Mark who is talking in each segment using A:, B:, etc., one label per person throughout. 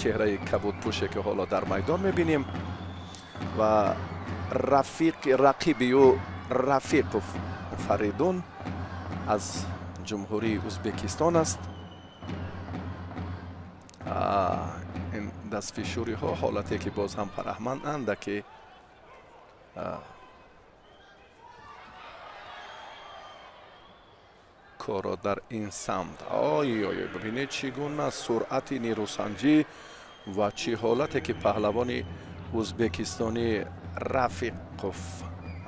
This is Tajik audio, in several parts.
A: Чеҳраи кабудпӯше, ки ҳоло дар майдон мебинем, ва рақиби ӯ Рафиқов Фаридун аз Ҷумҳурии Ӯзбекистон аст. Ин дастфишӯриҳо ҳолате ки боз ҳам Фараҳманд андаке корро дар ин самт. Ой ой, бибинед, чӣ гуна суръати нерӯсанҷӣ ва чӣ ҳолате ки паҳлавони ӯзбекистонӣ Рафиқов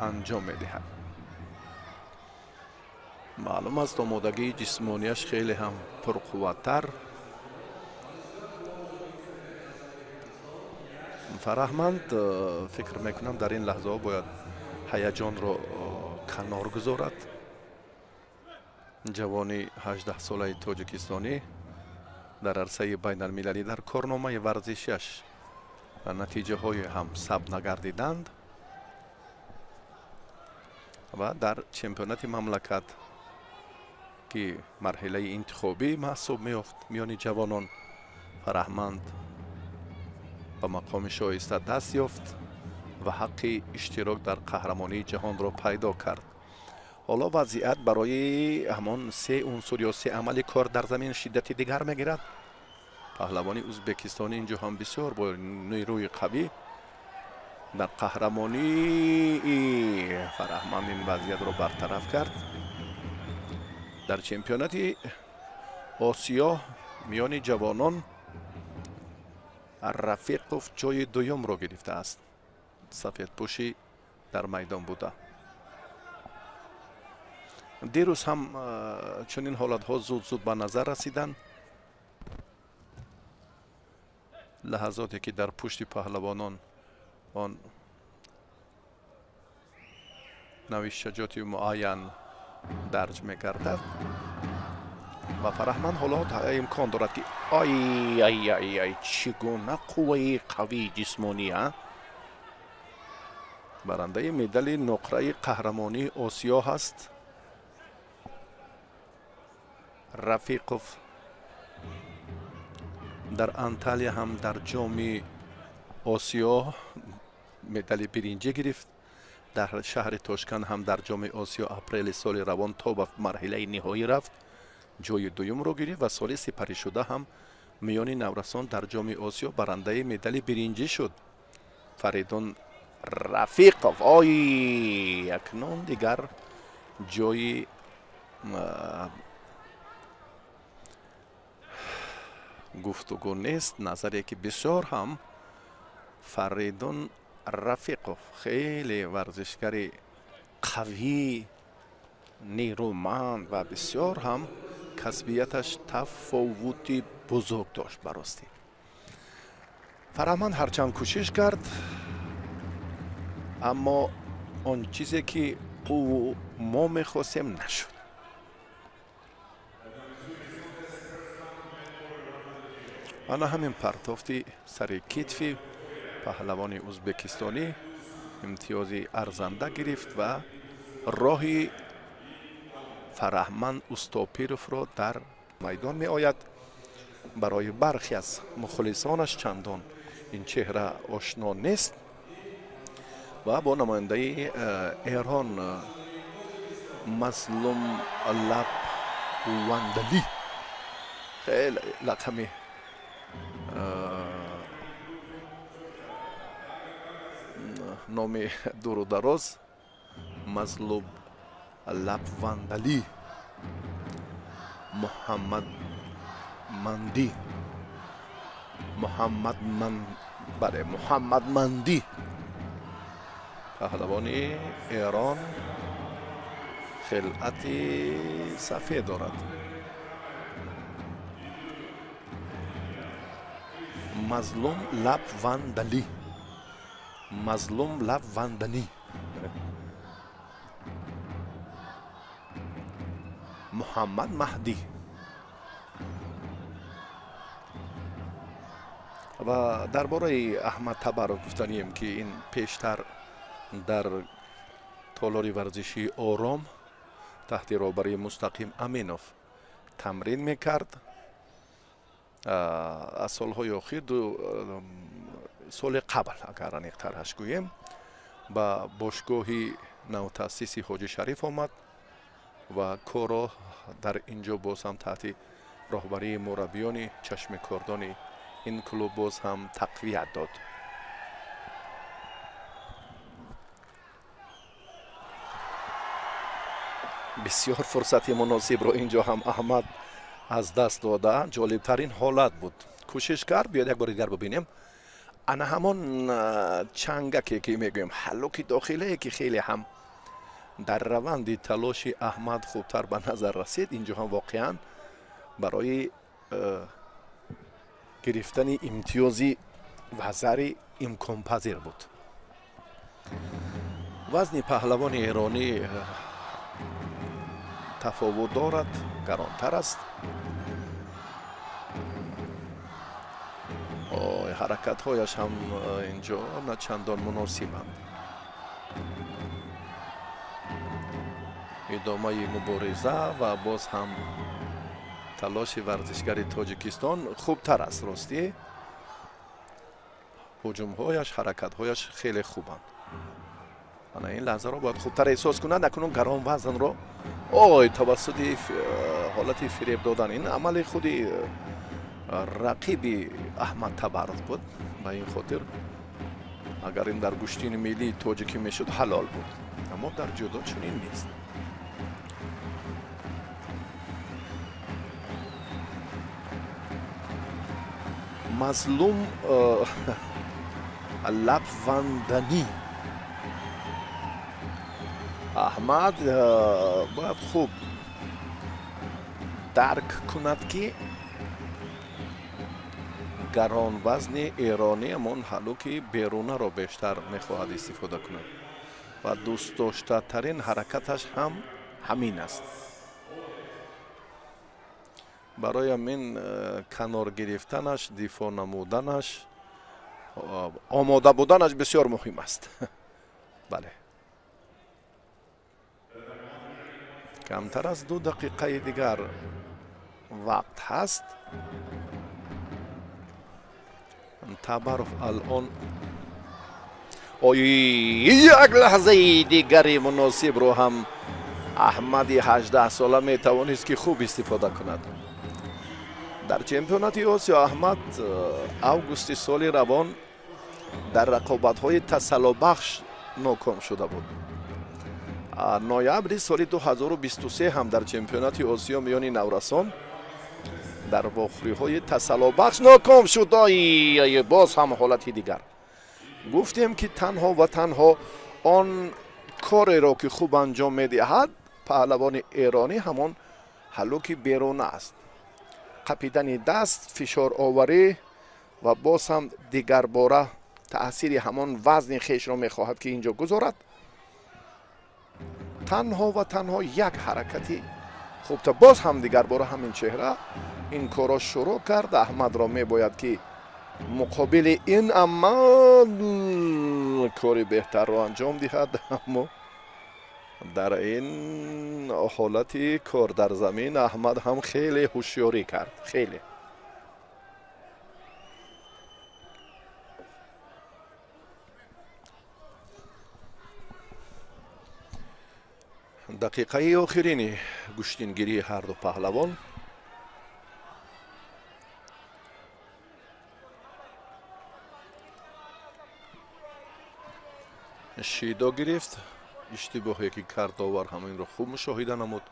A: анҷом медиҳад. Маълум аст, омодагии ҷисмонияш хеле ҳам пурқувваттар. Фараҳманд, фикр мекунам, дар ин лаҳзаҳо бояд ҳаяҷонро канор гузорад. Ҷавони 18-солаи тоҷикистонӣ дар арсаи байналмилалӣ дар корномаи варзишиаш натиҷаҳое ҳам сабт нагардиданд ва дар чемпионати мамлакат, ки марҳилаи интихобӣ маҳсуб меёфт миёни ҷавонон, Фараҳманд ба мақоми шоиста даст ёфт ва ҳаққи иштирок дар қаҳрамонии ҷаҳонро пайдо кард. Ҳоло вазъият барои ҳамон се унсур ё се амали кор дар замин шиддати дигар мегирад. Паҳлавони ӯзбекистонӣ инҷо ҳам бисёр бо нерӯи қавӣ дар қаҳрамонии Фараҳманд ин вазъиятро бартараф кард. Дар чемпионати Осиё миёни ҷавонон Рафиқов ҷои дуюмро гирифтааст. Сафедпӯшӣ дар майдон буда. Дирӯз ҳам чунин ҳолатҳо зуд-зуд ба назар расиданд. Лаҳазоте ки дар пушти паҳлавонон он навиштаҷоти муайян дарҷ мегардад ва Фараҳманд ҳоло имкон дорад, ки ай ай ай ай, чӣ гуна қувваи қавии ҷисмонӣ! Барандаи медали нуқраи қаҳрамонии Осиё ҳаст Рафиқов. Дар Анталия ҳам дар ҷоми Осиё медали биринҷӣ гирифт. Дар шаҳри Тошканд ҳам дар ҷоми Осиё апрели соли равон то ба марҳилаи ниҳоӣ рафт, ҷои дуюмро гирифт ва соли сипаришуда ҳам миёни наврасон дар ҷоми Осиё барандаи медали биринҷӣ шуд Фаридун Рафиқов. Ой, акнун дигар ҷои гуфтугӯ нест. Назаре ки бисёр ҳам Фаридун Рафиқов хеле варзишгари қавӣ, нерӯманд ва бисёр ҳам касбияташ тафовути бузург дошт. Баростӣ Фараҳманд ҳарчанд кӯшиш кард, аммо он чизе ки ӯ мо мехостем, нашуд. Ана ҳамин партофти сари китфи паҳлавони ӯзбекистонӣ имтиёзи арзанда гирифт ва роҳи Фараҳманд Устопировро дар майдон меояд. Барои бархе аз мухлисонаш чандон ин чеҳра ошно нест ва бо намояндаи Эрон Мазлум Лабвандалӣ, хеле лақами номи дуру дароз, Мазлуб Лабвандалӣ Муҳаммадмандӣ, Муҳаммадман, бале, Муҳаммадмандӣ, паҳлавони Эрон хилъати сафед дорад. Мазлум Лабвандалӣ, Мазлум Лабвандалӣ, Муҳаммад Маҳдӣ. Ва дар бораи Аҳмад Табаров гуфтанием, ки ин пештар дар толори варзишии Ором таҳти роҳбарии Мустақим Аминов тамрин мекард. Аз солҳои охир, 2 соли қабл агар аниқтараш гӯем, ба бошгоҳи навтаъсиси Ҳоҷи Шариф омад ва корро дар ин ҷо боз ҳам таҳти роҳбарии мураббиёни чашмикордони ин клуб боз ҳам тақвият дод. Бисёр фурсати муносибро ин ҷо ҳам Аҳмад аз даст дода. Ҷолибтарин ҳолат буд. Кӯшиш кард, биёд як бори дигар бибинем. Ана ҳамон чангаке ки мегӯем, ҳаллуки дохилае ки хеле ҳам дар раванди талоши Аҳмад хубтар ба назар расид, инҷо ҳам воқеан барои гирифтани имтиёзи вазари имконпазир буд. Вазни паҳлавони эронӣ тафовут дорад, гаронтар аст. Ҳаракатҳояш ҳам инҷо на чандон муносибанд. Идомаи мубориза ва боз ҳам талоши варзишгари Тоҷикистон хубтар аст. Ростӣ ҳуҷумҳояш, ҳаракатҳояш хеле хубанд. Ана ин лаҳзаро бояд хубтар эҳсос кунад. Акнун гарон вазнро ой тавассути ҳолати фиреб додан, ин амали худи рақиби Аҳмад Табаров буд. Ба ин хотир агар ин дар гӯштини миллии тоҷикӣ мешуд ҳалол буд, аммо дар ҷудо чунин нест. Мазлум Лабванданӣ. Аҳмад бояд хуб дарк кунад, ки гаронвазни эронӣ ҳамон ҳаллуки берунаро бештар мехоҳад истифода кунад ва дӯстдоштатарин ҳаракаташ ҳам ҳамин аст. Барои ҳамин канор гирифтанаш, дифоъ намуданаш, омода буданаш бисёр муҳим аст. Бале, камтар аз 2 дақиқаи дигар вақт ҳаст. Табаров алон ой як лаҳзаи дигари муносибро ҳам Аҳмади 18 сола метавонист ки хуб истифода кунад. Дар чемпионати Осиё Аҳмад августи соли равон дар рақобатҳои тасаллобахш ноком шуда буд. Ноябри соли 2023 ҳам дар чемпионати Осиё миёни наврасон дар вохӯриҳои тасаллобахш ноком шуд. Ой, боз ҳам ҳолати дигар. Гуфтем ки танҳо ва танҳо он кореро ки хуб анҷом медиҳад паҳлавони эронӣ ҳамон ҳаллуки беруна аст. Қапидани даст, фишороварӣ ва боз ҳам дигарбора таъсири ҳамон вазни хешро мехоҳад ки инҷо гузорад. Танҳо ва танҳо як ҳаракати хубта, боз ҳам дигарбора ҳамин чеҳра ин корро шурӯъ кард. Аҳмадро мебояд ки муқобили ин амал кори беҳтарро анҷом диҳад, аммо дар ин ҳолати кор дар замин Аҳмад ҳам хеле ҳушёрӣ кард, хеле. Дақиқаи охирини гӯштингирии ҳарду паҳлавон. Шидо гирифт. Иштибоҳе ки кард довар ҳаминро хуб мушоҳида намуд.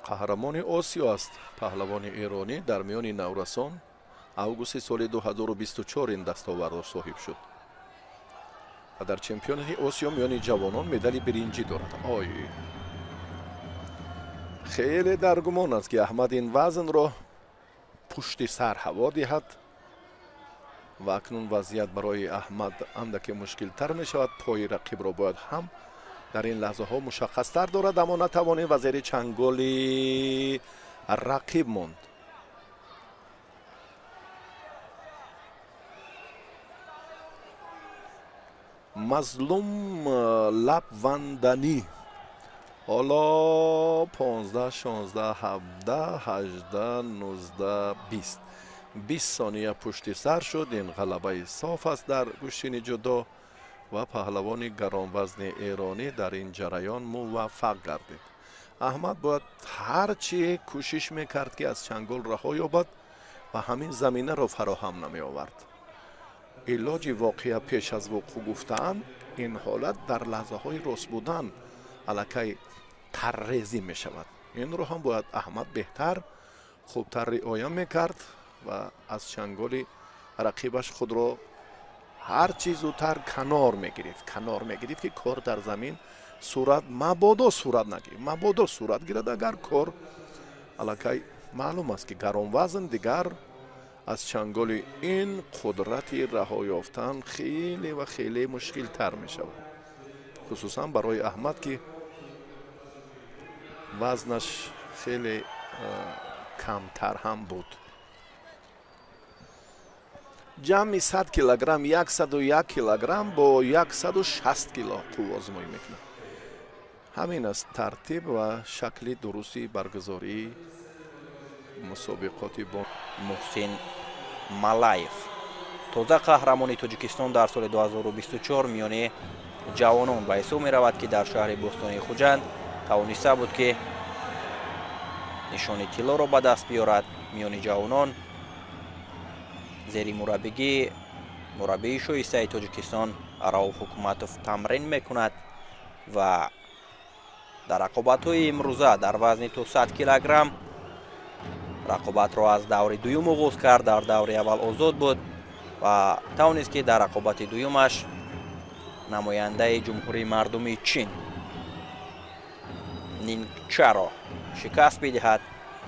A: Қаҳрамони Осиё аст паҳлавони эронӣ дар миёни наврасон. Августи соли 2024 ин дастовардро соҳиб шуд ва дар чемпионати Осиё миёни ҷавонон медали биринҷӣ дорад. Ой, хеле дар гумон аст ки Аҳмад ин вазнро пушти сар ҳаво диҳад ва акнун вазъият барои Аҳмад андаке мушкилтар мешавад. Пои рақибро бояд ҳам дар ин лаҳзаҳо мушаххастар дорад, аммо натавонид ва зери чанголи рақиб монд. Мазлум Лабванданӣ Ҳоло 15, 16, 17, 18, 19, 20. 20 сония пушти сар шуд. Ин ғалабаи соф аст дар гӯштини ҷудо ва паҳлавони гаронвазни эронӣ дар ин ҷараён муваффақ гардид. Аҳмад бояд ҳарчи кӯшиш мекард, ки аз чангол раҳо ёбад ва ҳамин заминаро фароҳам намеовард. Илоҷи воқеа пеш аз вуқӯъ гуфтаанд, ин ҳолат дар лаҳзаҳои рост будан аллакай таррезӣ мешавад. Инро ҳам бояд Аҳмад беҳтар, хубтар риоя мекард ва аз чанголи рақибаш худро ҳар чӣ зудтар канор мегирифт. Канор мегирифт, ки кор дар замин сурат мабодо сурат нагирад. Мабодо сурат гирад, агар кор аллакай маълум аст, ки гаронвазн дигар аз чанголи ин қудрати раҳо ёфтан хеле ва хеле мушкилтар мешавад. Хусусан барои Аҳмад, ки вазнаш хеле камтар ҳам буд. Ҷамъи 100 килограмм, 101 килограмм бо 160 кило қувваозмоӣ мекунад. Ҳамин аст тартиб ва шакли дурусти баргузории мусобиқоти бо
B: Муҳсин Малаев, тоза қаҳрамони Тоҷикистон дар соли 2024 миёни ҷавонон ба ҳисоб меравад, ки дар шаҳри Бӯстонии Хуҷанд тавониста буд, ки нишони тиллоро ба даст биёрад миёни ҷавонон зери мураббигии мураббии шоистаи Тоҷикистон Рауф Ҳукуматов тамрин мекунад ва дар рақобатҳои имрӯза дар вазни то 100 килограмм рақобатро аз даври дуюм оғоз кард. Дар даври аввал озод буд ва тавонист, ки дар рақобати дуюмаш намояндаи Ҷумҳурии Мардумии Чин Нингчаро шикаст бидиҳад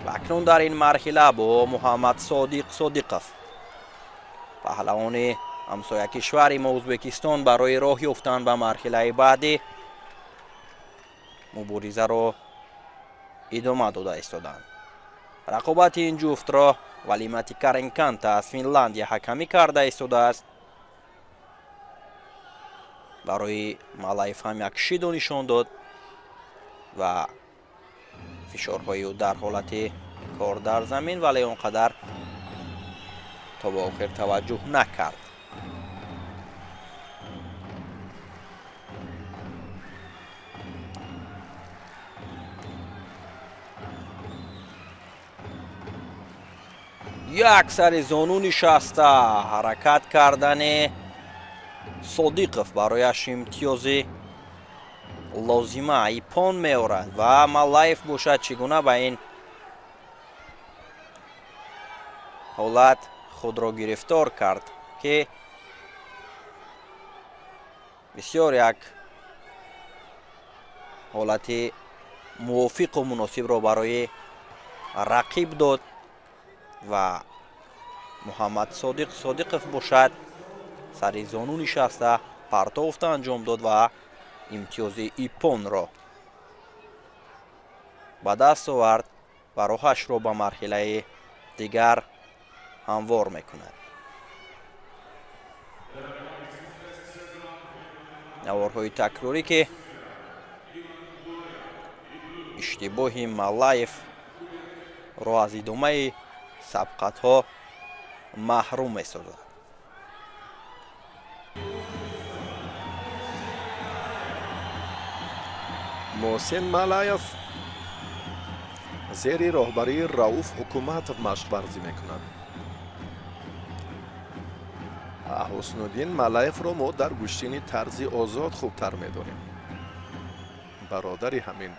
B: ва акнун дар ин марҳила бо Муҳаммад Содиқ Содиқов, паҳлавони ҳамсоя кишвари мо Ӯзбекистон, барои роҳ ёфтан ба марҳилаи баъдӣ муборизаро идома дода истоданд. Рақобати ин ҷуфтро Валимати Каренканта аз Финландия ҳакамӣ карда истодааст. Барои Малаев ҳам як шидо нишон дод ва фишорҳои ӯ дар ҳолати кор дар замин, вале он қадар то ба охир таваҷҷӯҳ накард. Як сари зону нишаста ҳаракат кардани Содиқов барояш имтиёзи лозима ипон меорад ва Малаев бошад чӣ гуна ба ин ҳолат худро гирифтор кард, ки бисёр як ҳолати мувофиқу муносибро барои рақиб дод ва Муҳаммад Содиқ Содиқов бошад сари зону нишаста партофта анҷом дод ва имтиёзи ипонро ба даст овард ва роҳашро ба марҳилаи дигар ҳамвор мекунад. Наворҳои такрорӣ, ки иштибоҳи Малаевро аз идомаи сабқатҳо маҳрум месозад.
A: Муҳсин Малаев зери роҳбарии Рауф Ҳукуматов машқварзӣ мекунад. Ҳуснуддин Малаевро мо дар гӯштини тарзи озод хубтар медонем. Бародари ҳамин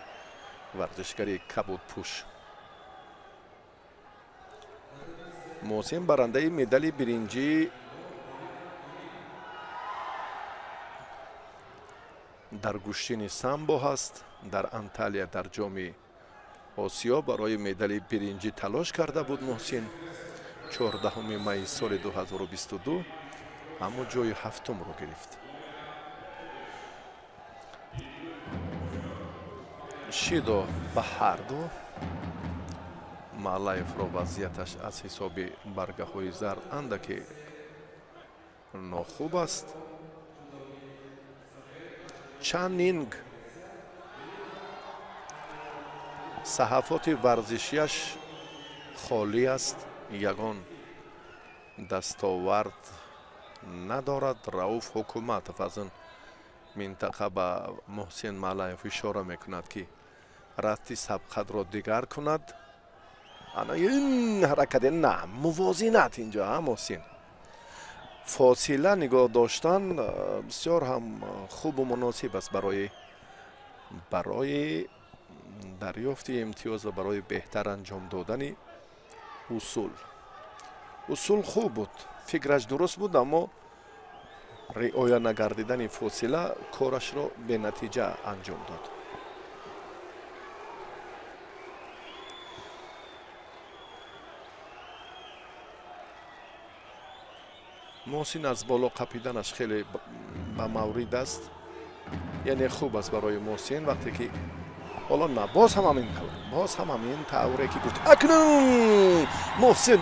A: варзишгари кабудпӯш. Муҳсин барандаи медали биринҷӣ дар гӯштини самбо ҳаст. Дар Анталия дар ҷоми Осиё барои медали биринҷӣ талош карда буд Муҳсин 14 майи соли 2022, аммо ҷои ҳафтумро гирифт. Шидо ба ҳарду Малаевро вазъияташ аз ҳисоби баргаҳои зард андаке нохуб аст. Чанинг Саҳафоти варзишияш холӣ аст, ягон дастовард надорад. Рауф Ҳукуматов аз он минтақа ба Муҳсин Малаев ишора мекунад, ки рафти сабқатро дигар кунад. Ана ин ҳаракате на мувозинат инҷо, а Муҳсин, фосила нигоҳ доштан бисёр ҳам хубу муносиб аст барои дарёфти имтиёз ва барои беҳтар анҷом додани усул. Усул хуб буд, фикраш дуруст буд, аммо риоя нагардидани фосила корашро бенатиҷа анҷом дод. Муҳсин аз боло қапиданаш хеле ба маврид аст, яъне хуб аст барои Муҳсин вақте ки ҳоло на, боз ҳам ҳамин тавр, боз ҳам ҳамин тавре ки гуфт. Акнун Муҳсин,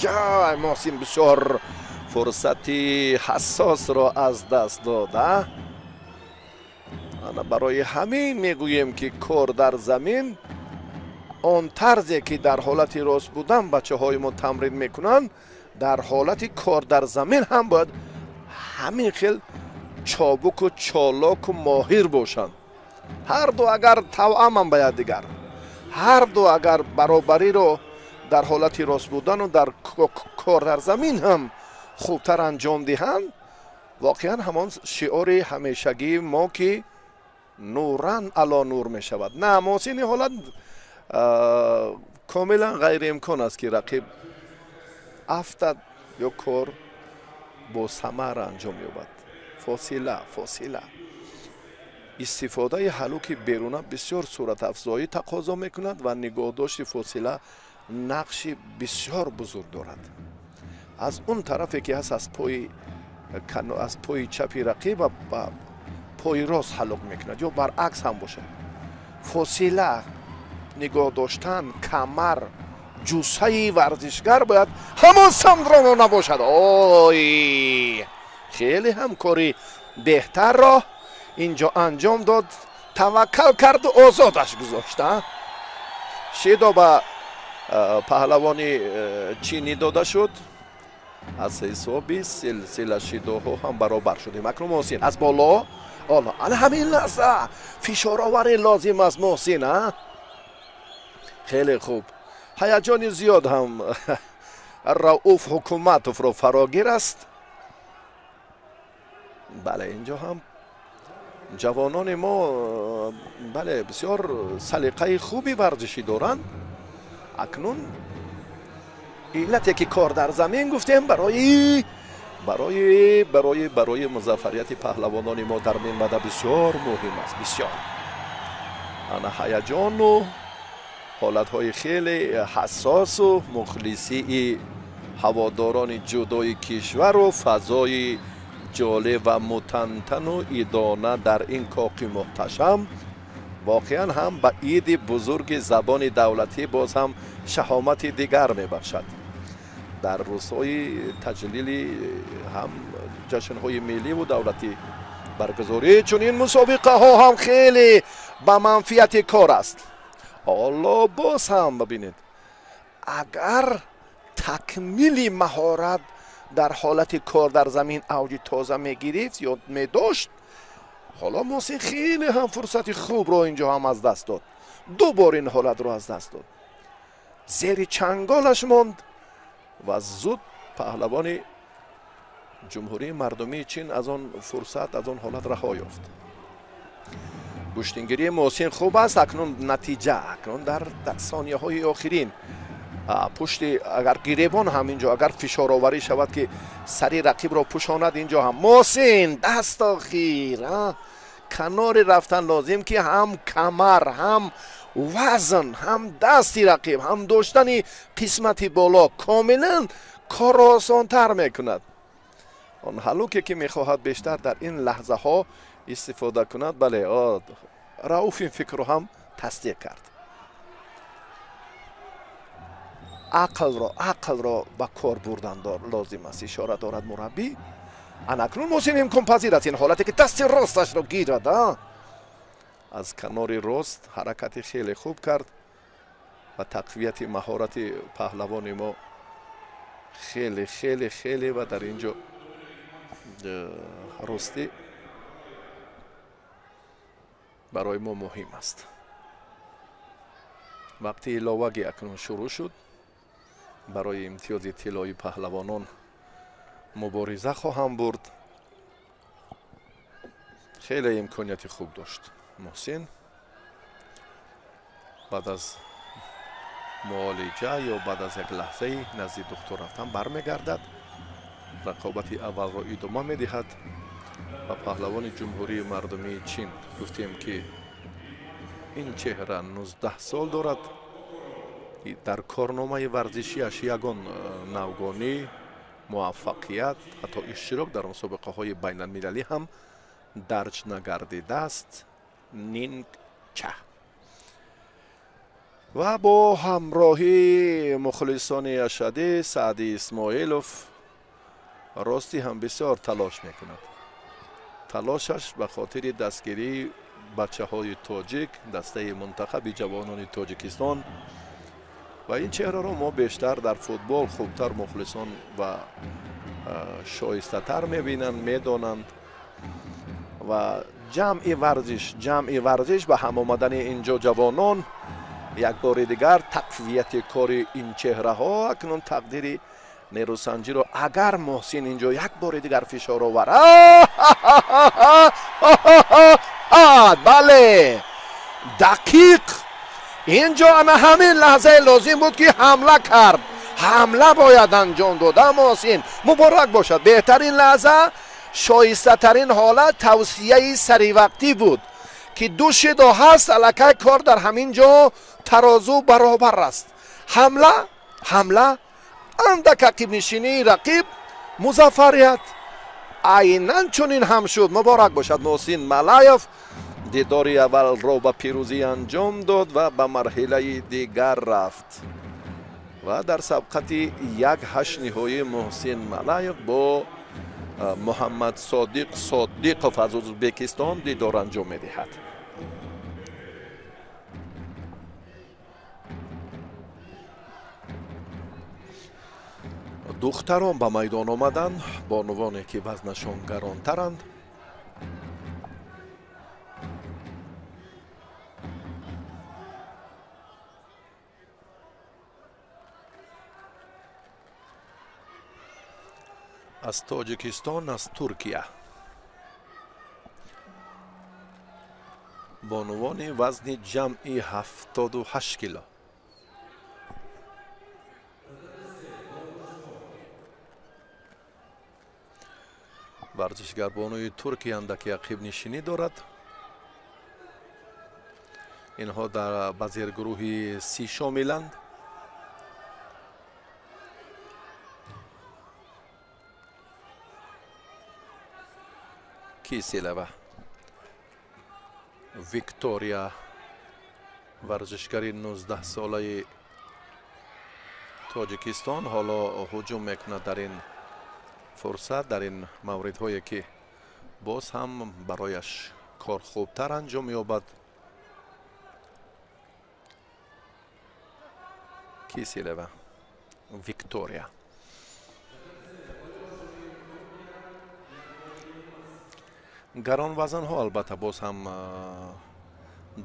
A: я Муҳсин бисёр фурсати ҳассосро аз даст дода. Ана барои ҳамин мегӯем, ки кор дар замин он тарзе ки дар ҳолати рост будан бачаҳои мо тамрин мекунанд, дар ҳолати кор дар замин ҳам бояд ҳамин хел чобуку чолоку моҳир бошанд. Ҳар ду агар тавъаман ба якдигар, ҳар ду агар баробариро дар ҳолати рост будану дар кор дар замин ҳам хубтар анҷом диҳанд, воқеан ҳамон шиори ҳамешагии мо ки нуран ало нур мешавад. На, Муҳсини ҳолат комилан ғайриимкон аст, ки рақиб афтад ё кор бо самар анҷом ёбад. Фосила, фосила. Истифодаи ҳалуки беруна бисёр суратафзоӣ тақозо мекунад ва нигоҳдошти фосила нақши бисёр бузург дорад. Аз он тарафе ки ҳаст, аз пои чапи рақиб ва ба пои рост ҳалук мекунад ё баръакс ҳам бошад. Фосила нигоҳ доштан, камар, ҷуссаи варзишгар бояд ҳамон самтро набошад. Ой, хеле ҳам кори беҳтарро инҷо анҷом дод, таваккал карду озодаш гузошта. Шидо ба паҳлавони чинӣ дода шуд. Аз ҳисоби силсила шидоҳо ҳам баробар шудем. Акнун Муҳсин аз боло, ана ҳамин лаҳза фишороварӣ лозим аст Муҳсин. Хеле хуб, ҳаяҷони зиёд ҳам Рауф Ҳукуматовро фарогир аст. Бале, инҷо ҳам ҷавонони мо, бале, бисёр салиқаи хуби варзишӣ доранд. Акнун иллате ки кор дар замин гуфтем барои барои барои барои музаффарияти паҳлавонони мо дар минбаъда бисёр муҳим аст. Бисёр ана ҳаяҷону ҳолатҳои хеле ҳассосу мухлисии ҳаводорони ҷудои кишвару фазои ҷолиб ва мутантану идона дар ин коқи муҳташам воқеан ҳам ба иди бузурги забони давлатӣ боз ҳам шаҳомати дигар мебахшад. Дар рӯзҳои таҷлили ҳам ҷашнҳои милливу давлатӣ баргузории чунин мусобиқаҳо ҳам хеле ба манфиати кор аст. Ҳоло боз ҳам бибинед, агар такмили маҳорат дар ҳолати кор дар замин авҷи тоза мегирифт ё медошт, ҳоло Муҳсин хеле ҳам фурсати хубро инҷо ҳам аз даст дод. Ду бор ин ҳолатро аз даст дод. Зери чанголаш монд ва зуд паҳлавони ҷумҳурии мардумии Чин аз он фурсат, аз он ҳолат раҳо ёфт. Гӯштингирии Муҳсин хуб аст. Акнун натиҷа, акнун дар сонияҳои охирин пушти агар гиребон ҳам инҷо агар фишороварӣ шавад ки сари рақибро пӯшонад, инҷо ҳам Муҳсин даст охир канори рафтан лозим, ки ҳам камар, ҳам вазн, ҳам дасти рақиб, ҳам доштани қисмати боло комилан корро осонтар мекунад. Он ҳалуке ки мехоҳад бештар дар ин лаҳзаҳо истифода кунад, бале, Рауф ин фикрро ҳам тасдиқ кард. Ақлро ба кор бурдан лозим аст, ишора дорад мураббӣ. Ана акнун Муҳсин имконпазир аст ин ҳолате ки дасти росташро гирад. Аз канори рост ҳаракати хеле хуб кард ва тақвияти маҳорати паҳлавони мо хеле хеле хеле ва дар ин ҷо ростӣ барои мо муҳим аст. Вақти иловагӣ акнун шурӯъ шуд. Барои имтиёзи тиллои паҳлавонон мубориза хоҳам бурд. Хеле имконияти хуб дошт Муҳсин. Баъд аз муолиҷа ё баъд аз як лаҳзаи назди духтур рафтан бармегардад, рақобати аввалро идома медиҳад ва паҳлавони Ҷумҳурии Мардумии Чин, гуфтем ки ин чеҳра 19 сол дорад, дар корномаи варзишиаш ягон навгонӣ, муваффақият, ҳатто иштирок дар мусобиқаҳои байналмилалӣ ҳам дарҷ нагардидааст. Нингча ва бо ҳамроҳии мухлисони ашадӣ Саъди Исмоилов ростӣ ҳам бисёр талош мекунад. Талошаш ба хотири дастгирии бачаҳои тоҷик, дастаи мунтахаби ҷавонони Тоҷикистон ва ин чеҳраро мо бештар дар футбол хубтар мухлисон ва шоистатар мебинанд, медонанд ва ҷамъи варзиш ба ҳам омадани инҷо ҷавонон як бори дигар тақвияти кори ин чеҳраҳо акнун тақдири нерӯсанҷиро агар Муҳсин инҷо як бори дигар фишор оварад, бале, дақиқ инҷо ана ҳамин лаҳзае лозим буд ки ҳамла кард. Ҳамла бояд анҷом дода Муҳсин. Муборак бошад. Беҳтарин лаҳза, шоистатарин ҳолат тавсияи саривақтӣ буд ки ду шидо ҳаст, аллакай кор дар ҳамин ҷо тарозу баробар аст. Ҳамла, ҳамла, андак ақибнишинии рақиб, музаффарият. Айнан чунин ҳам шуд. Муборак бошад. Муҳсин Малаев дидори аввалро ба пирӯзӣ анҷом дод ва ба марҳилаи дигар рафт ва дар сабқати 1-8 ниҳоӣ Муҳсин Малаев бо Муҳаммад Содиқ Содиқов аз Ӯзбекистон дидор анҷом медиҳад. Духтарон ба майдон омаданд, бонувоне ки вазнашон гаронтаранд. Аз Тоҷикистон, аз Туркия. Бонувони вазни ҷамъи 78 кило. Варзишгарбонуи Туркия андаки ақибнишинӣ дорад. Инҳо дар ба зергурӯҳи Си шомиланд. Киселева Виктория, варзишгари 19-солаи Тоҷикистон, ҳоло ҳуҷум мекунад дар ин фурсат, дар ин мавридҳое ки боз ҳам барояш кор хубтар анҷом ёбад. Киселева Виктория. Гаронвазанҳо албатта боз ҳам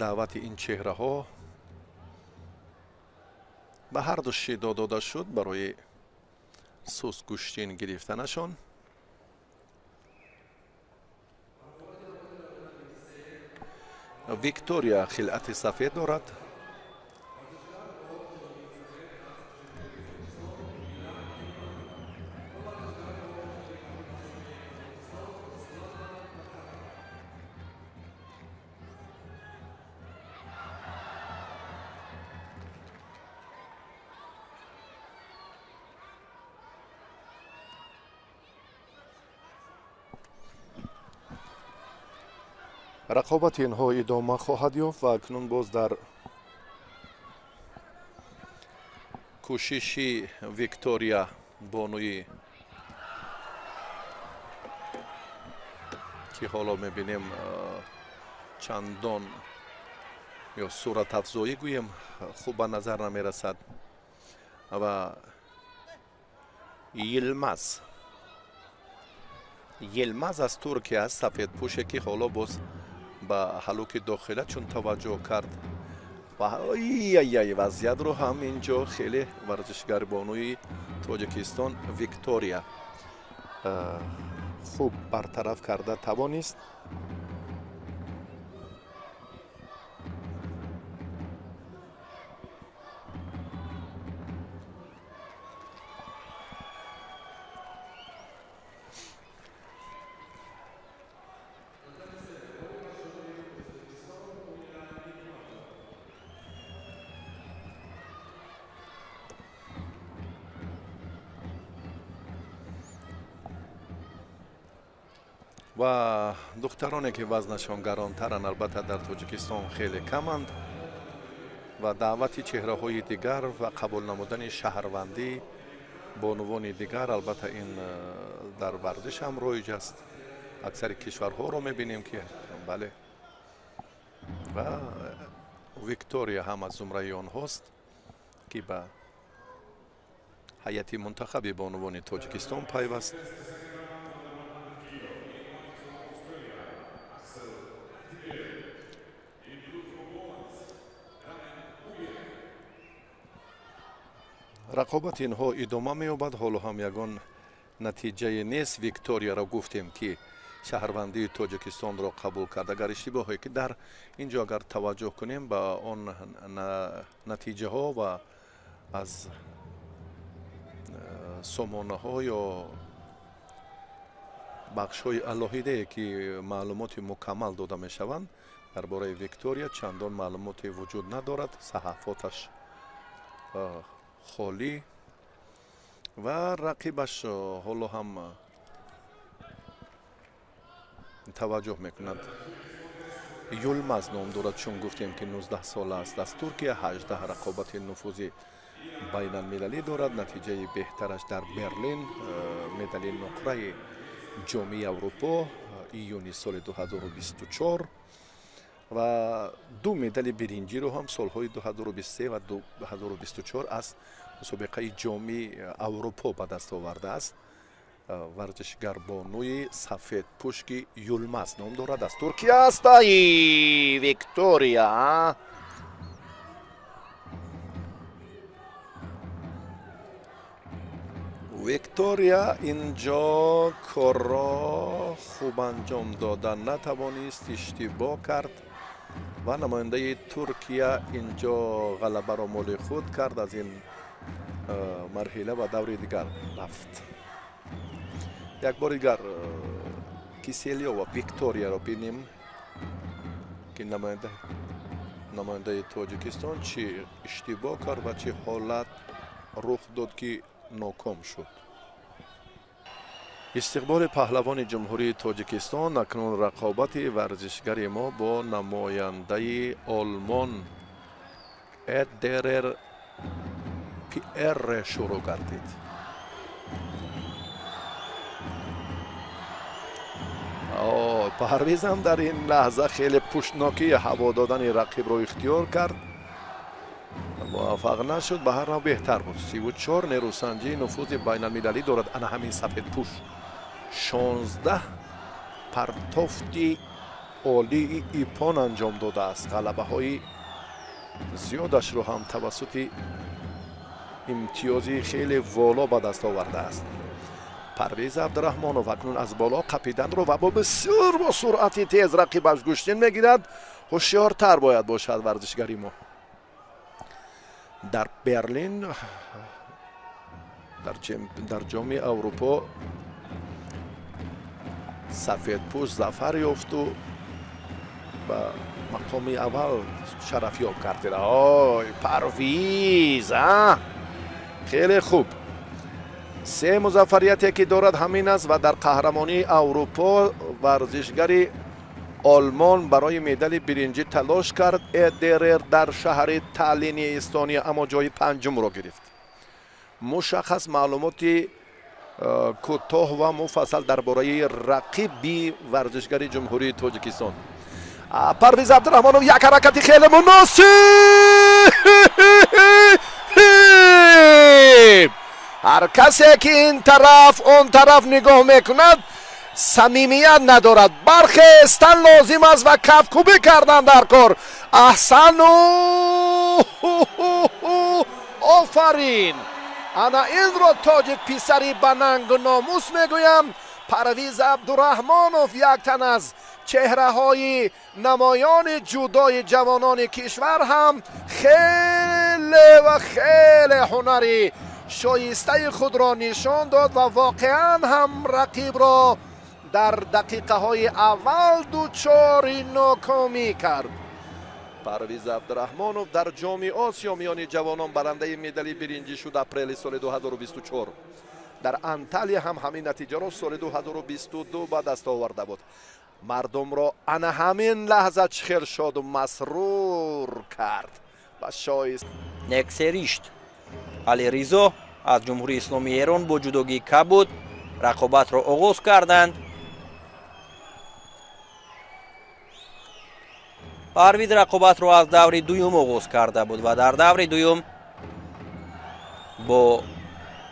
A: даъвати ин чеҳраҳо ба ҳар ду шидо дода шуд барои сустгӯштин гирифтанашон. Виктория хилъати сафед дорад. Рақобати инҳо идома хоҳад ёфт ва акнун боз дар кӯшиши Виктория бонуи ки ҳоло мебинем чандон Ё суратафзоӣ гӯем хуб ба назар намерасад. Ва Йилмаз аз Туркия аст, сафедпӯше ки ҳоло боз ба ҳалуки дохила чун таваҷҷӯҳ кард ва ай вазъиятро ҳам инҷо хеле варзишгарбонуи Тоҷикистон Виктория хуб бартараф карда тавонист. Ва духтароне ки вазнашон гаронтаранд, албатта дар Тоҷикистон хеле каманд ва даъвати чеҳраҳои дигар ва қабул намудани шаҳрвандӣ бонувони дигар, албатта ин дар варзиш ҳам роиҷ аст. Аксари кишварҳоро мебинем ки бале, ва Виктория ҳам аз зумраи онҳост ки ба ҳайати мунтахаби бонувони Тоҷикистон пайваст. Рақобати инҳо идома меёбад, ҳоло ҳам ягон натиҷае нест. Викторияро гуфтем ки шаҳрвандии Тоҷикистонро қабул кард. Агар иштибоҳе ки дар ин ҷо агар таваҷҷӯҳ кунем ба он натиҷаҳо ва аз сомонаҳо ё бахшҳои алоҳидае ки маълумоти мукаммал дода мешаванд, дар бораи Виктория чандон маълумоте вуҷуд надорад. Саҳафоташ холӣ ва рақибаш ҳоло ҳам таваҷҷӯҳ мекунад. Юлмаз ном дорад, чун гуфтем ки 19 сола аст, аз Туркия, 18 рақобати нуфузи байналмилалӣ дорад. Натиҷаи беҳтараш дар Берлин, медали нуқраи ҷоми Аврупо июни соли 2024 ва ду медали биринҷиро ҳам солҳои 2023 ва 2024 аз мусобиқаи ҷоми Аврупо ба даст овардааст. Варзишгарбонуи сафедпӯшки Юлмаз ном дорад, аз Туркия аст. Ай, Виктория! Виктория инҷо корро хуб анҷом дода натавонист, иштибоҳ кард ва намояндаи Туркия инҷо ғалабаро моли худ кард, аз ин марҳила ба даври дигар рафт. Як бори дигар Киселёва Викторияро бинем ки намояндаи Тоҷикистон чӣ иштибоҳ кард ва чӣ ҳолат рух дод ки ноком шуд. Истиқболи паҳлавони Ҷумҳурии Тоҷикистон. Акнун рақобати варзишгари мо бо намояндаи Олмон Эдерер Пьерре шурӯъ гардид. Парвизам дар ин лаҳза хеле пуштнокии ҳаво додани рақибро ихтиёр кард, муваффақ нашуд. Ба ҳар ҳол беҳтар буд. 34 нерӯсанҷии нуфузи байналмилалӣ дорад. Ана ҳамин сафедпӯш 16 партофти олии ипон анҷом додааст. Ғалабаҳои зиёдашро ҳам тавассути имтиёзи хеле воло ба даст овардааст. Парвиз Абдураҳмонов акнун аз боло қапиданро ва бо бисёр бо суръати тез рақибаш гӯштин мегирад. Ҳушёртар бояд бошад варзишгари мо. Дар Берлин дар ҷоми Аврупо сафедпӯш зафар ёфту ба мақоми аввал шарафёб гардид. Ой, Парвиз, хеле хуб. Се музаффарияте ки дорад ҳамин аст ва дар қаҳрамонии Аврупо варзишгари Олмон барои медали биринҷӣ талош кард. Эдерер дар шаҳри Таллини Эстония, аммо ҷои панҷумро гирифт. Мушаххас маълумоти кӯтоҳ ва муфассал дар бораи рақиби варзишгари Ҷумҳурии Тоҷикистон. Парвиз Абдурахмонов як ҳаракати хеле муносиб. Ҳар касе ки ин тараф он тараф нигоҳ мекунад, самимият надорад. Бархестан лозим аст ва кафкӯбӣ кардан дар кор. Аҳсану офарин. Ана инро тоҷик писари ба нангу номус мегӯям. Парвиз Абдурахмонов як тан аз чеҳраҳои намоёни ҷудои ҷавонони кишвар ҳам хеле ва хеле ҳунари шоистаи худро нишон дод ва воқеан ҳам рақибро дар дақиқаҳои аввал дучори нокомӣ кард. Парвиз Абдурахмонов дар Ҷоми Осиё миёни ҷавонон барандаи медали биринҷӣ шуд апрели соли 2024. Дар Анталия ҳам ҳамин натиҷаро соли 2022 ба даст оварда буд. Мардумро ана ҳамин лаҳза чӣ хел шоду масрур кард ва шоист.
B: Нексеришт Алиризо аз Ҷумҳурии Исломии Эрон бо ҷудогии кабуд рақобатро оғоз карданд. Парвиз рақобатро аз даври дуюм оғоз карда буд ва дар даври дуюм бо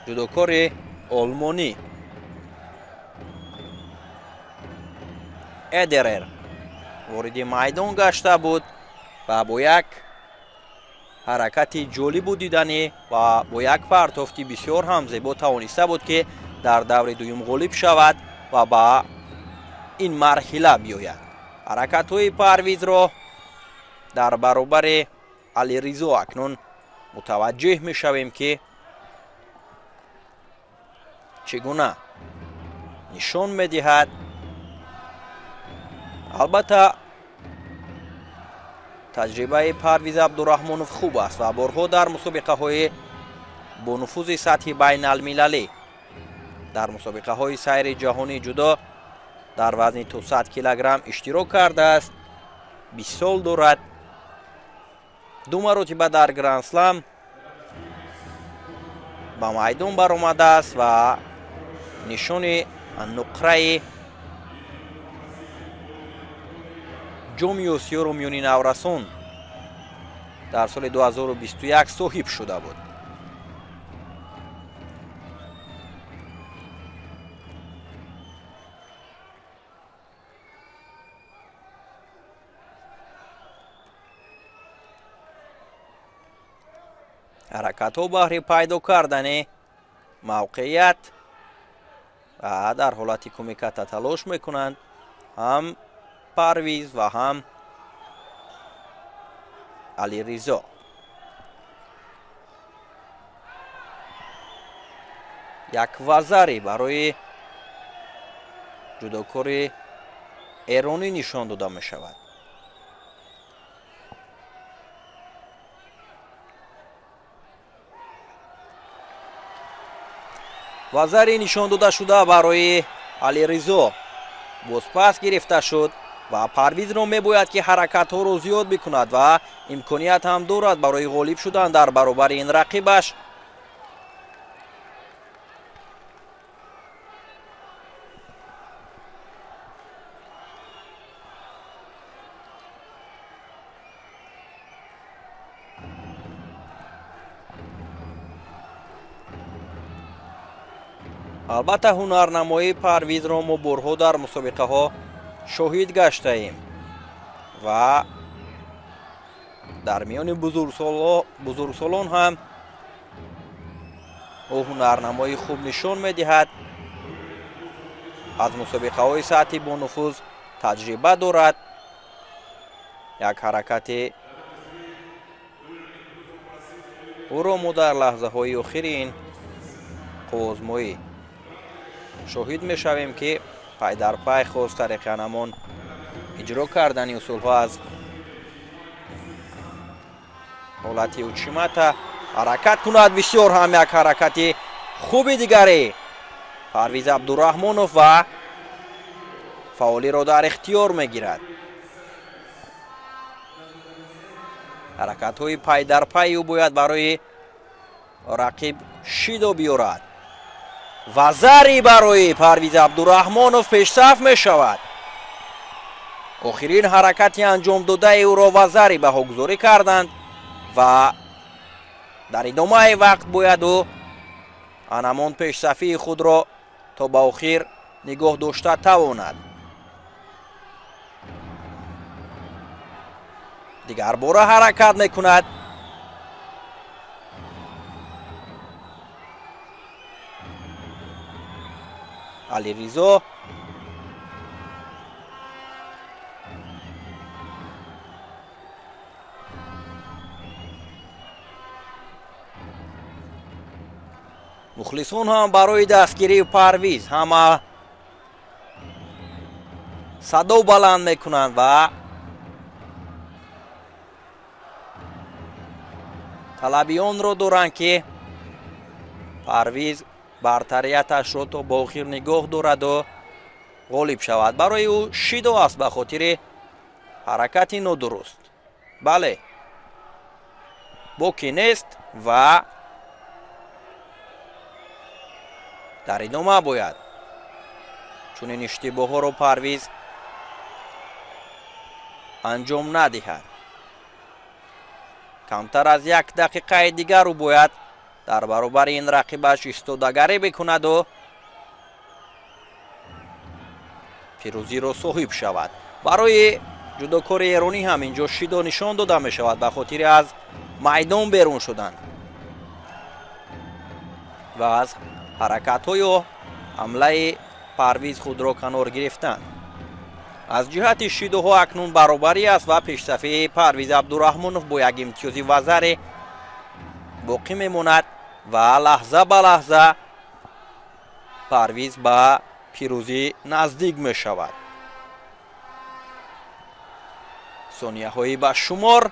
B: ҷудокори олмонӣ Эдерер вориди майдон гашта буд ва бо як ҳаракати ҷолибу диданӣ ва бо як партофти бисёр ҳам зебо тавониста буд, ки дар даври дуюм ғолиб шавад ва ба ин марҳила биёяд. Ҳаракатҳои Парвизро дар баробари Алиризо акнун мутаваҷҷеҳ мешавем, ки чӣ гуна нишон медиҳад. Албатта, таҷрибаи Парвиз Абдурахмонов хуб аст ва борҳо дар мусобиқаҳои бонуфузи сатҳи байналмилалӣ, дар мусобиқаҳои сайри ҷаҳонии ҷудо дар вазни то 100 килограмм иштирок кардааст. 20 сол дорад. Ду маротиба дар Гранд-слам ба майдон баромадааст ва нишони нуқраи Ҷоми Осиёро миёни наврасон дар соли 2021 соҳиб шуда буд. Ҳаракатҳо баҳри пайдо кардани мавқеият ва дар ҳолати кумиката талош мекунанд ҳам Парвиз ва ҳам Алиризо. Як вазари барои ҷудокори эронӣ нишон дода мешавад. Вазари нишон дода шуда барои Алиризо бозпас гирифта шуд ва Парвизро мебояд, ки ҳаракатҳоро зиёд бикунад ва имконият ҳам дорад барои ғолиб шудан дар баробари ин рақибаш. Албатта, ҳунарнамоии Парвизро мо борҳо дар мусобиқаҳо шоҳид гаштаем ва дар миёни бузургсолон ҳам ӯ ҳунарнамоии хуб нишон медиҳад. Аз мусобиқаҳои сатҳи бонуфуз таҷриба дорад. Як ҳаракати ӯро мо дар лаҳзаҳои охири ин қуввозмоӣ шоҳид мешавем, ки пай дар пай хост тариқи анамон иҷро кардани усулҳо аз ҳолати учимата ҳаракат кунад. Бисёр ҳам як ҳаракати хуби дигаре Парвиз Абдурахмонов ва фаъолиро дар ихтиёр мегирад. Ҳаракатҳои пай дар пай ӯ бояд барои рақиб шидо биёрад. Вазари барои Парвиз Абдурахмонов пешсаф мешавад. Охирин ҳаракати анҷомдодаи ӯро вазари баҳогузорӣ карданд ва дар идомаи вақт бояд ӯ анамон пешсафии худро то ба охир нигоҳ дошта тавонад. Дигар бора ҳаракат мекунад. Алиризо мухлисон ҳам барои дастгирии Парвиз ҳама садо баланд мекунанд ва талаби онро доранд, ки Парвиз бартарияташро то ба охир нигоҳ дораду ғолиб шавад. Барои ӯ шидо аст ба хотири ҳаракати нодуруст. Бале, боки нест ва дар идома бояд чунин иштибоҳҳоро Парвиз анҷом надиҳад. Камтар аз як дақиқаи дигар ӯ бояд дар баробари ин рақибаш истодагарӣ бикунаду пирӯзиро соҳиб шавад. Барои ҷудокори эронӣ ҳам инҷо шидо нишон дода мешавад ба хотири аз майдон берун шудан ва аз ҳаракатҳою ҳамлаи Парвиз худро канор гирифтан. Аз ҷиҳати шидоҳо акнун баробарӣ аст ва пешсафии Парвиз Абдураҳмонов бо як имтиёзи вазаре боқӣ мемонад ва лаҳза ба лаҳза Парвиз ба пирӯзӣ наздик мешавад. Сонияҳои ба шумор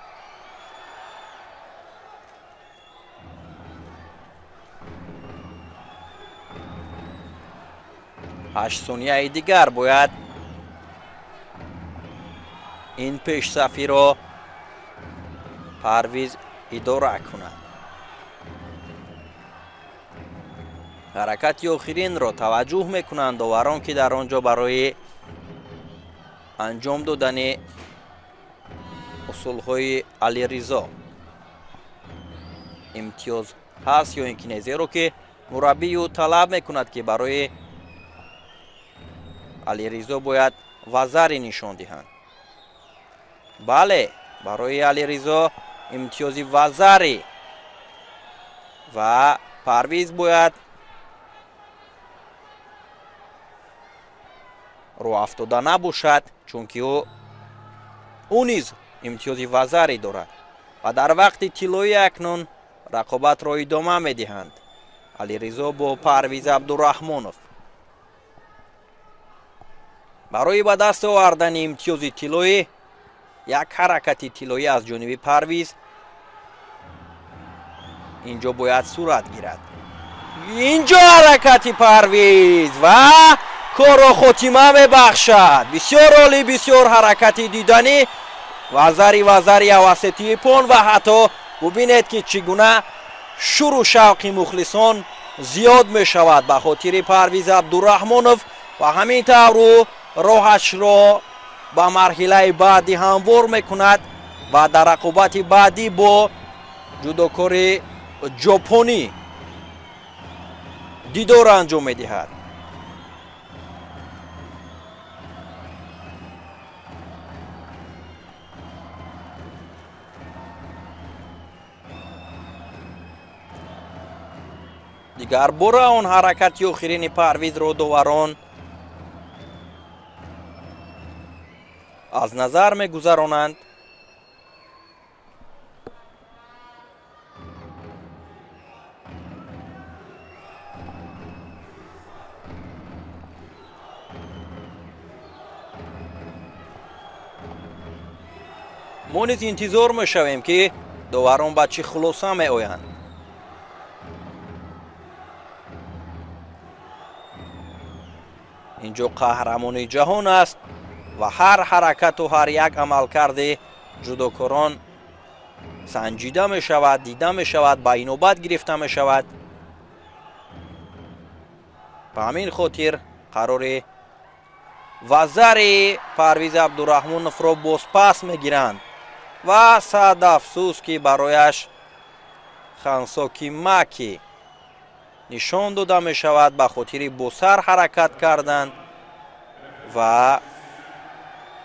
B: ҳашт сонияи дигар бояд ин пешсафиро Парвиз идора кунад. Ҳаракати охиринро таваҷҷӯҳ мекунанд доварон, ки дар он ҷо барои анҷом додани усулҳои Алиризо имтиёз ҳаст ё ин ки не, зеро ки мураббии ӯ талаб мекунад, ки барои Алиризо бояд вазаре нишон диҳанд. Бале, барои Алиризо имтиёзи вазаре ва Парвиз бояд рӯ афтода набошад, чунки ӯ низ имтиёзи вазаре дорад ва дар вақти тиллоӣ акнун рақобатро идома медиҳанд Алиризо бо Парвиз Абдураҳмонов. Барои ба даст овардани имтиёзи тиллоӣ як ҳаракати тиллоӣ аз ҷониби Парвиз инҷо бояд сурат гирад. Инҷо ҳаракати Парвиз ва корро хотима мебахшад. Бисёр олӣ, бисёр ҳаракати диданӣ. Вазари авасети япон ва ҳатто бубинед, ки чӣ гуна шуру шавқи мухлисон зиёд мешавад ба хотири Парвиз Абдураҳмонов ва ҳамин тавр ӯ роҳашро ба марҳилаи баъдӣ ҳамвор мекунад ва дар рақобати баъдӣ бо ҷудокори ҷопонӣ дидор анҷом медиҳад. Дигар бора он ҳаракати охирини Парвизро доварон аз назар мегузаронанд. Мо низ интизор мешавем, ки доварон ба чӣ хулоса меоянд. Инҷо қаҳрамони ҷаҳон аст ва ҳар ҳаракату ҳар як амалкарди ҷудокорон санҷида мешавад, дида мешавад, ба инобат гирифта мешавад. Ба ҳамин хотир қарори Вазари Парвиз Абдурахмоновро бозпас мегиранд ва сад афсӯс, ки барояш хансоки маки нишон дода мешавад ба хотири бо сар ҳаракат кардан. Ва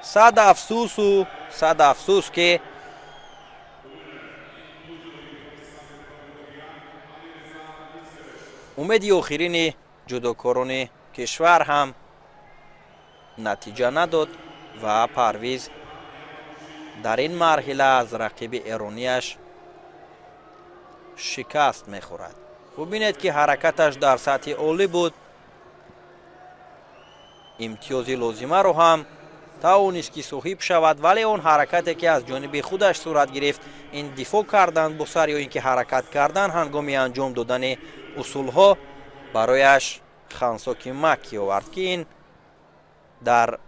B: сад афсӯсу сад афсӯс, ки умеди охирини ҷудокорони кишвар ҳам натиҷа надод ва Парвиз дар ин марҳила аз рақиби эронияш шикаст мехӯрад. Бубинед, ки ҳаракаташ дар сатҳи олӣ буд, имтиёзи лозимаро ҳам тавонист, ки соҳиб шавад, вале он ҳаракате, ки аз ҷониби худаш сурат гирифт, ин дифоъ кардан бо сар ё ин ки ҳаракат кардан ҳангоми анҷом додани усулҳо, барояш хансоки маки овард, ки ин дар